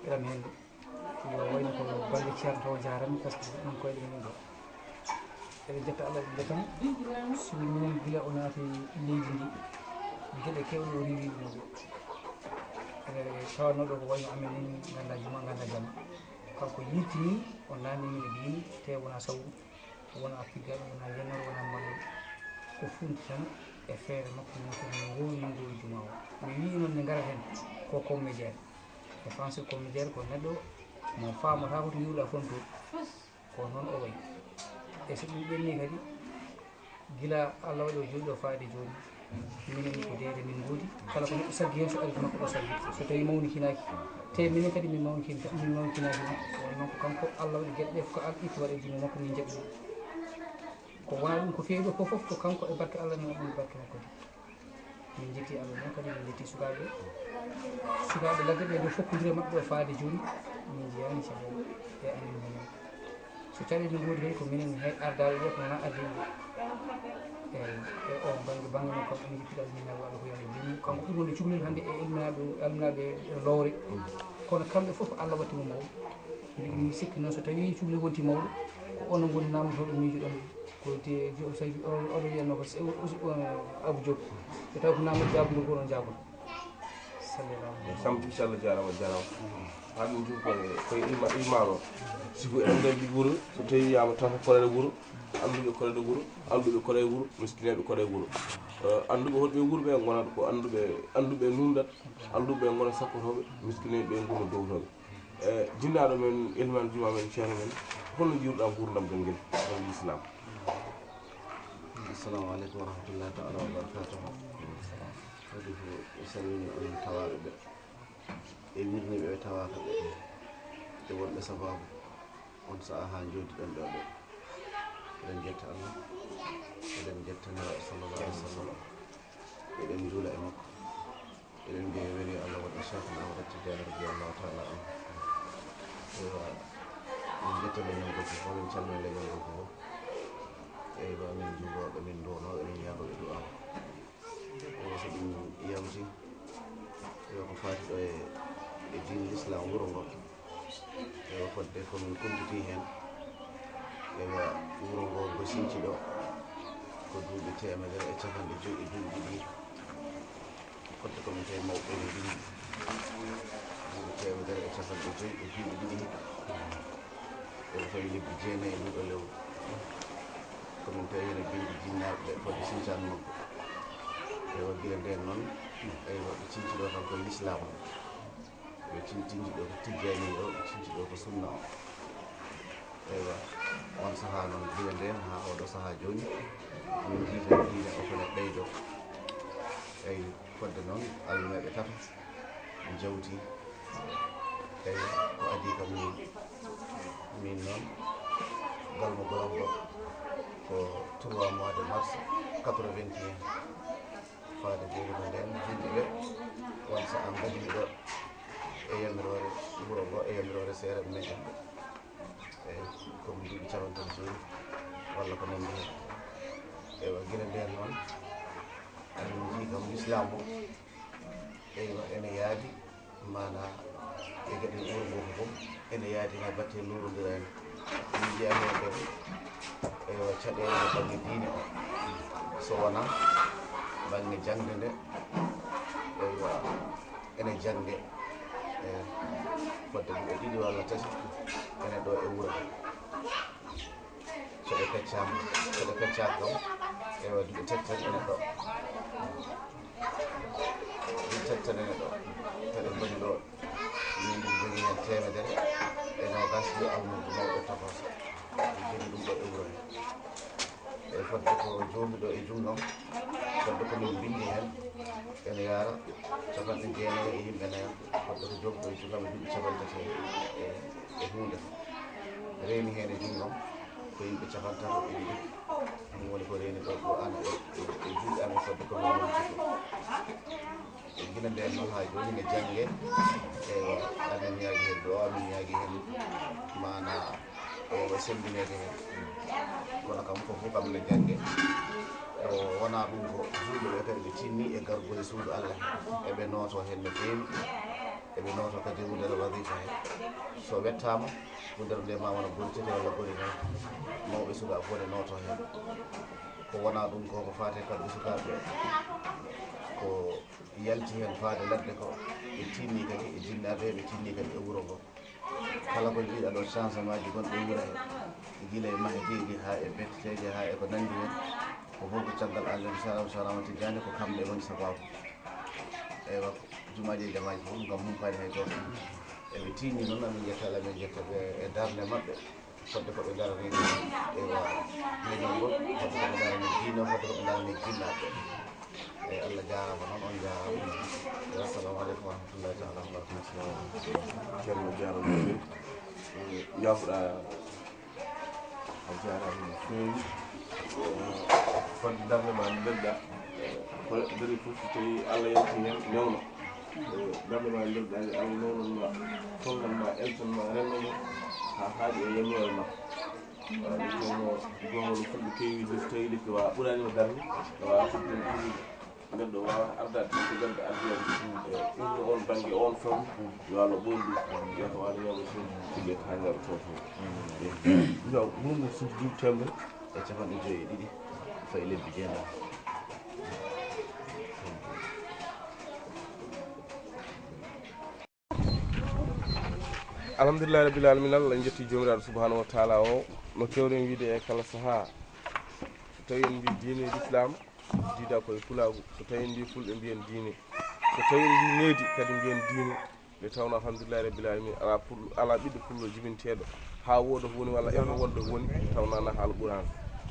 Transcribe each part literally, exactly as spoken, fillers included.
Ram heen yo wayno ko bannge ceerno taw jaarani, par ce que ɗum koyɗe men ɗo. Eɗen jetta Allah, eɗen jetta mo. Sibu minen gila o naati leydi ndi, geɗe kewɗe o riiwi ɗum ɗo. Eɗe tawanno ɗo ko wayno amen ni, ngannda juma, ngannda jama. Kanko yiltini, o naani min e diini, te wona sabu wona piggal, wona yennor, wona mallol. Ko funti tan e feere makko, min ko min ngoowi, min ngoowi juma o. Mi wii noon ne ngara heen ko comédien. E français, comédien ko neɗɗo mo faamata ko to yiwla fontour. Ko noon o wayi. E so ɗum ɓenni kadi, gila Allah waɗi o jooɗi o faade jooni, minen ko deede min ngoodi. Kala ko neɗɗo saggi heen, so ari to makko ɗo saggi. So tawi mawnikinaaki, te minen kadi min mawnikin-, min mawnikinaaki ɗum. Won noon ko kanko Allah waɗi geɗe ɗe fof ko Allah itti waɗa e junngo makko, min njaɓi ɗum. Ko wona ɗum ko feewi ɗo fof, fof ko kanko e barke Allah, min ɗum barke makko de. Min njetti Allah noon kadi, min njetti sukaaɓe. Sukaaɓe ladde ɓe ɗo fokkondire maɓɓe ɗo faade jooni, min njiyaani caɗeele e amen minen. So caɗeele ngoodi kadi ko minen hay ardaaɓe ɓe, ko wona ardii ɓe. Eeyi, e o bannge, bannge noon kam, min njettira Allah, min ñaago Allah ko yo Allah juutnu. Kanko ɓuri wonde cukalel hannde e ilminaaɓe, alminaaɓe lowre. Kono kamɓe fof Allah watti mo mawɗo. Mbiɗo mi sikki noon so tawii cukalel wonti mawɗo, ko onon ngoni naamndotooɓe miijo ɗon. Ko te, jo-, so, o, oɗo wiyatnoo ko se-, o, o, o, Abou Diop. So tawi ko naamnde jaabude ko onon jaabude. Sallallahu aleyhi wa sallam. Sam, inchallah, jaaraama, jaaraama. Haa ɗum tun koye, koye ilma, ilma o. Sibu eɗen nganndi wuro, so tawi wiyaama tan ko koreeɗo wuro, annduɓe koreeɗo wuro, annduɓe koreeɗo wuro, miskineeɓe koreeɗo wuro. Eh, annduɓe honɓe wuro ɓe ngonat ko annduɓe, annduɓe nundat, annduɓe ngona sakkotooɓe, miskineeɓe ngona dowtooɓe. Eh, jinnaaɗo men, ilman juma men, ceerno men, holno njiiruɗaa nguurndam ngel ngel, ngel Lislaam? Assalamu aleykum wa rahmatullahi taala wa barakatuhu. Kadi ko mi salmini onon tawaaɓe ɓe, e wirniiɓe ɓe tawaaka ɓe, e wonɓe sabaabu on sahaa haa njooɗiɗon ɗo ɓe. Eɗen njetta Allah, eɗen njetta Nelaaɗo sallallahu alaihi wasallam, eɗen njuula e makko. Eɗen mbiya weli Allah waɗi Cheikh Ahmad Tidiane radiyallahu taala anhu. Eywa, min njettani leñol ngol fof, min calmini leñol ngol fof. Eywa, min juulooɓe, min nduwanooɓe, min ñaagooɓe du'aaw. Eywa, so ɗum yawti, eywa, ko faati ɗo e, e diine Lislaam wuro ngo. Eywa, fodde ko min kumpiti heen. Eywa, wuro ngo ngo sinci ɗo ko duuɓi teemedere e capanɗe joyi e duuɓi ɗiɗi. Fodde ko min tawi mawɓe ene mbindi duuɓi teemedere e capanɗe joyi e duuɓi ɗiɗi hikka. Ɓe tawi lebbi jeenayi e ɗiɗo lewru. Ko min tawi ene mbindi jinnaaɓe ɓe fodde sincan makko. Eywa, gila ndeen noon, eywa, ɓe cinci ɗo tan koye Lislaam. Ɓe tin-, tinji ɗo ko tijjani o, ɓe tinji ɗo ko sunna o. Eywa, on sahaa noon, gila ndeen haa oɗo sahaa jooni, min njiita diine o kene ɓeydo. Eyyi, fodde noon, allumeeɓe tato njawti. Eyyi, ko adii kam min, min noon, galmo Golombo ko trois mois de mars quatre-vingt-un. Faade jooni ko ndeen, julɓe ɓe, won sahaa mbaɗi ɗo e yamiroore wuro ngo, e yamiroore seereɓe men en ɓe. Eyyi, ko mo duuɓi capanɗe tati jooni, walla ko nanndi heen. Eywa, gila ndeen noon, eɗen njii kam Lislaam o, eywa, ene yaadi, maanaa e geɗe wuro ngo fof, ene yaadi haa batte luurondira en. Min njiya heen kadi, eywa, caɗeele e bannge diine o, so wonaa bannge jaŋde nde, eywa, ene jannge, e fodde duɗe ɗiɗi walla tati, ene ɗo e wuro. So ɗe peccaama, so ɗe peccaaka kam, eywa, duɗe tati tan ene ɗo. Duɗe tati tan ene ɗo. Eɗen mbaɗi ɗo, min ɗum jogii heen teemedere e noogaas ɗo almuudo mawɗo tokooso. Min jogii ɗum ɗo e wuro he. E fodde ko joomi ɗo e junngam, fodde ko min mbinndi heen, ene yaara capanɗe jeenayi e yimɓe nayo, fodde ko joomi ɗo e junngam e duuɓi capanɗe tati e, e huunde. Reeni heen e junngam ko yimɓe capanɗe tato e ɗiɗi. Ɗum woni ko reeni ɗo Qur'aana e, e, e juuɗe amen fodde ko min woni cuɓɓo. E gila ndeen noon haa jooni ne jannge, eywa, amin ñaagi heen du'aaw, amin ñaagi heen maanaa, eywa, senndineede heen. Kono kam fof fof kam ne jannge. O wonaa ɗum ko juulɓe ɓe kadi ɓe tinni e gargol e suudu Allah. Eɓe nooto heen no feewi, eɓe nooto Kadi wudere wazifa he, so wettaama, wudere nde ma wona goni tati walla goni nayi, mawɓe sukaaɓe fof ne nooto heen. Ko wona ɗum ko, ko faati e kamɓe sukaaɓe, ko yalti heen faade ladde ko, ɓe tinni kadi e jinnaaɓe, ɓe tinni kadi e wuro ngo. Kala ko njiiɗa ɗo changement ji gonɗi e wuro he, gila e mahedeeji haa e betteteeji haa e ko nanndi heen, ko fof ko caggal Alhaji Sara Sara Tijjaani, ko kamɓe woni sabaabu. Eywa, jumaaji e jamaaji fof ngam humpaade hay gooto. Eɓe tiiñi noon, amin njetta Allah, amin njetta ɓe e darnde maɓɓe. Fodde ko ɓe darani, eywa, diine ngol, fodde ko ɓe darani diine, fodde ko ɓe darani jinnaaɓe. Eyyi, Allah jaaraama noon, on jaaraama. Eyyi, assalamu aleykum wa rahmatullahi taala wa barakatuh. Ceerno jaaraama no feewi. Jaafuɗaa. A jaaraama no feewi. Fodde darnde ma nde mbeɗa. Ko neɗɗo darii fof, so tawii Allah yaltii heen, newna. Darnde ma nde mbeɗa, Allah newnan ma, tolnan ma, eltan ma, renndo ma, haa haaɗi e yamiroore ma. Ɗum noon, goonga no fulɓe keewi, so tawii ɗi ko wa-, ɓuraani ma darnde, wa fuɗɗen ɗum. Neɗɗo waawata ardaade tan ko ɓernde addude. E ɗum no on bannge, on fam, yo Allah ɓoynu ɗum. Yo ko waɗa yawma so tigi e kaangal fof. No, ɗum no suudu duuɓi teemedere e capanɗe joyi e ɗiɗi, fayi lebbi jeenayi. Alhamdulillahi rabbil alamin, Allah en jetti Joomiraaɗo subhanahu wa taala o, no keewɗen wiide e kala sahaa. So tawi en mbi diine l'islam, diida koye pulaagu. So tawi en mbi fulɓe, mbiyen diine. So tawi en mbi needi, kadi mbiyen diine. Nde tawno alhamdulillahi rabbil alamin, ala pullo, ala ɓiɗɗo pullo jibinteeɗo haa wooda ko woni walla eko wonda ko woni, tawnana haala Qur'an.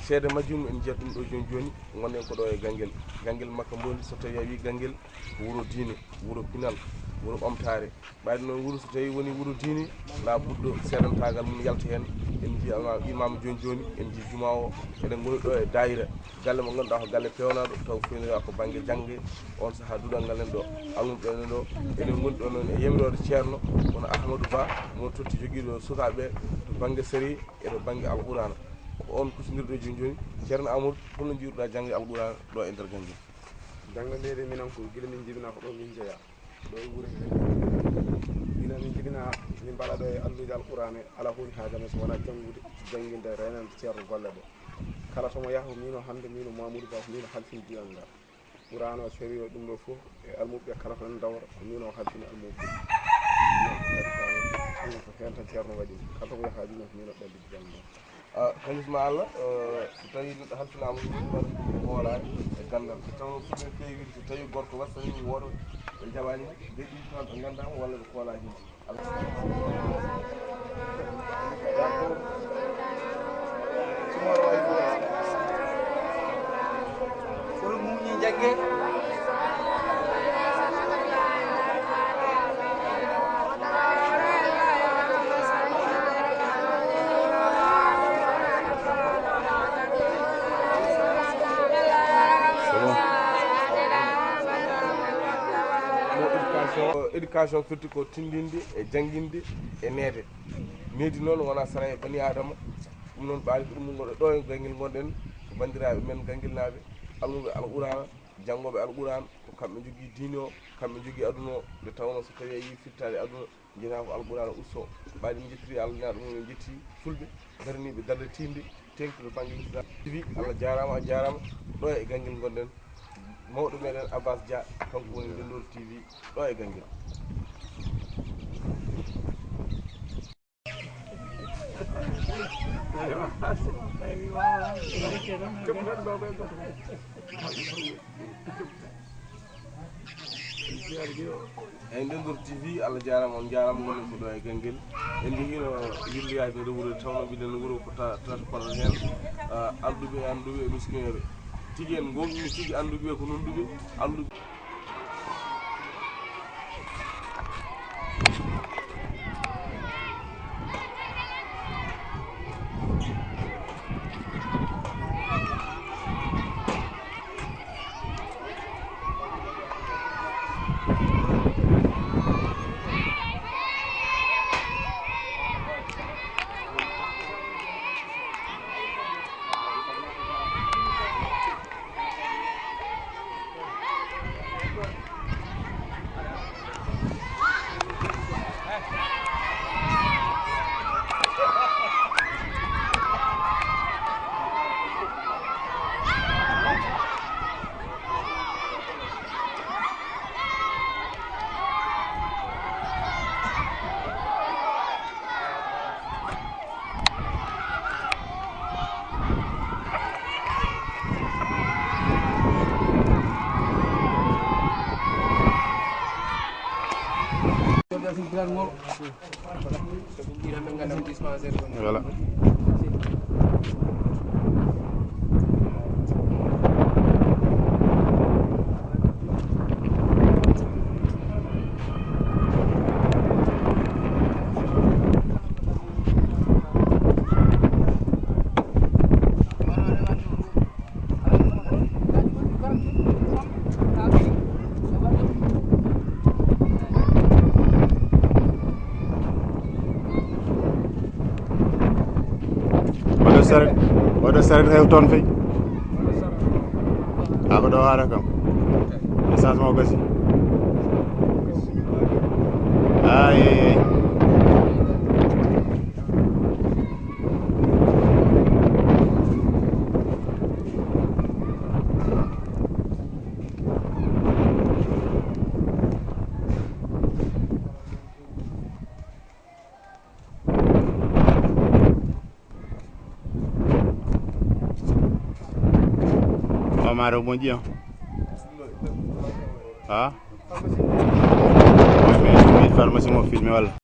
Seede majjum en njiyat ɗum ɗo jooni jooni, ngonen ko ɗo e Ganngel. Ganngel Makka Mbondi, so tawi a wi Ganngel, ko wuro diine, wuro pinal, wuro ɓamtaare. Ɓayde noon wuro so tawi woni wuro diine, na ɓurɗo seedantaagal mum yalta heen. En njii alma-, imam jooni jooni, en njii juma o, eɗen ngoni ɗo e daayira. Galle mo ngannduɗaa ko galle peewnaaɗo, taw feewnira ko bannge jaŋde, on sahaa duɗal ngal en ɗo, almuɓɓe en ɗo, eɗen ngoni ɗo noon e yamiroore ceerno, kono Ahmadou Ba, mo totti jogiiɗo sukaaɓe to bannge sariya e to bannge Alqur'aana. Ko on kusindirɗo jooni jooni. Ceerno Amadou, holno njiiruɗaa jaŋde Alqur'aana ɗo e nder Ganngel? Jaŋde nde de minen ko gila min jibinaa ko ɗo min njeyaa. Ɗo e wuro he, gila min jibinaa, min mbaɗa ɗo e alluuje Alqur'aana, alaa ko woni haaja men so wonaa janngude, jannginde, reenande ceerno golle ɗe. Kala to mo yaha, ko miin o hannde, miin o Mamadou Ba, ko miin o halfini duɗal ngal. Qur'aana o, sariya o, ɗum ɗo fof, e almuɓɓe kala ko en dawra, ko miin o halfini almuɓɓe. Ɗum ko heen tan ceerno waɗi. Kala to mo yaha, ɗum ko miin o ɓaddi duɗal ngal. Ah, kañum ma Allah, eh, so tawii neɗɗo halfinaama ɗum, waɗa ɗum ko hoolaani e ganndal. So tawnoo fulɓe keewi wiide, so tawii gorko waɗi tan wooda ɓe njaɓaani, ɓe ɗiɗi tan ɓe nganndaama walla ɓe koolaaki. Kono muñi jagge. Éducation, éducation firti ko tindinde e jannginde e neede. Needi noon wonaa sara e bani Aadama. Ɗum noon, ɓaade ko ɗum ngol ɗo e Ganngel ngonɗen, ko banndiraaɓe men Ganngel naaɓe, almuɓe Alqur'aana, janngooɓe Alqur'aana, ko kamɓe njogii diine o, kamɓe njogii aduna o, nde tawnoo so tawii a yii firtaade aduna, njiyataa ko Alqur'aana usto. Ɓaade min njettiri Allah naaɗo mum, min njetti fulɓe daraniiɓe darnde tiiɗnde, teeŋti to bannge Islam. T V, Allah jaaraama, a jaaraama. Ɗo e Ganngel ngonɗen, mawɗo meɗen Abbas Dia, kanko woni Ndendoor T V, ɗo e Ganngel. Eyi, Ndendoor T V, Allah jaaraama, on njaaraama, ngonɗen ko ɗo e Ganngel. En njehiino yilloyaade nder wuro, tawnoo mbiɗen wuro ko ta-, tata kono heen, ah, alɗuɓe e annduɓe e miskinooɓe. Tigi en ngoowɗini tigi annduɓe ko nunɗuɓe, annduɓe. Voilà. Oɗo saret, oɗo saret hew toon fey. Ako ɗo haara kam. Essence mo gasi. Ay, ay, ay. O maaro moƴƴi on. Ha? Pharmacie mo filmé walla?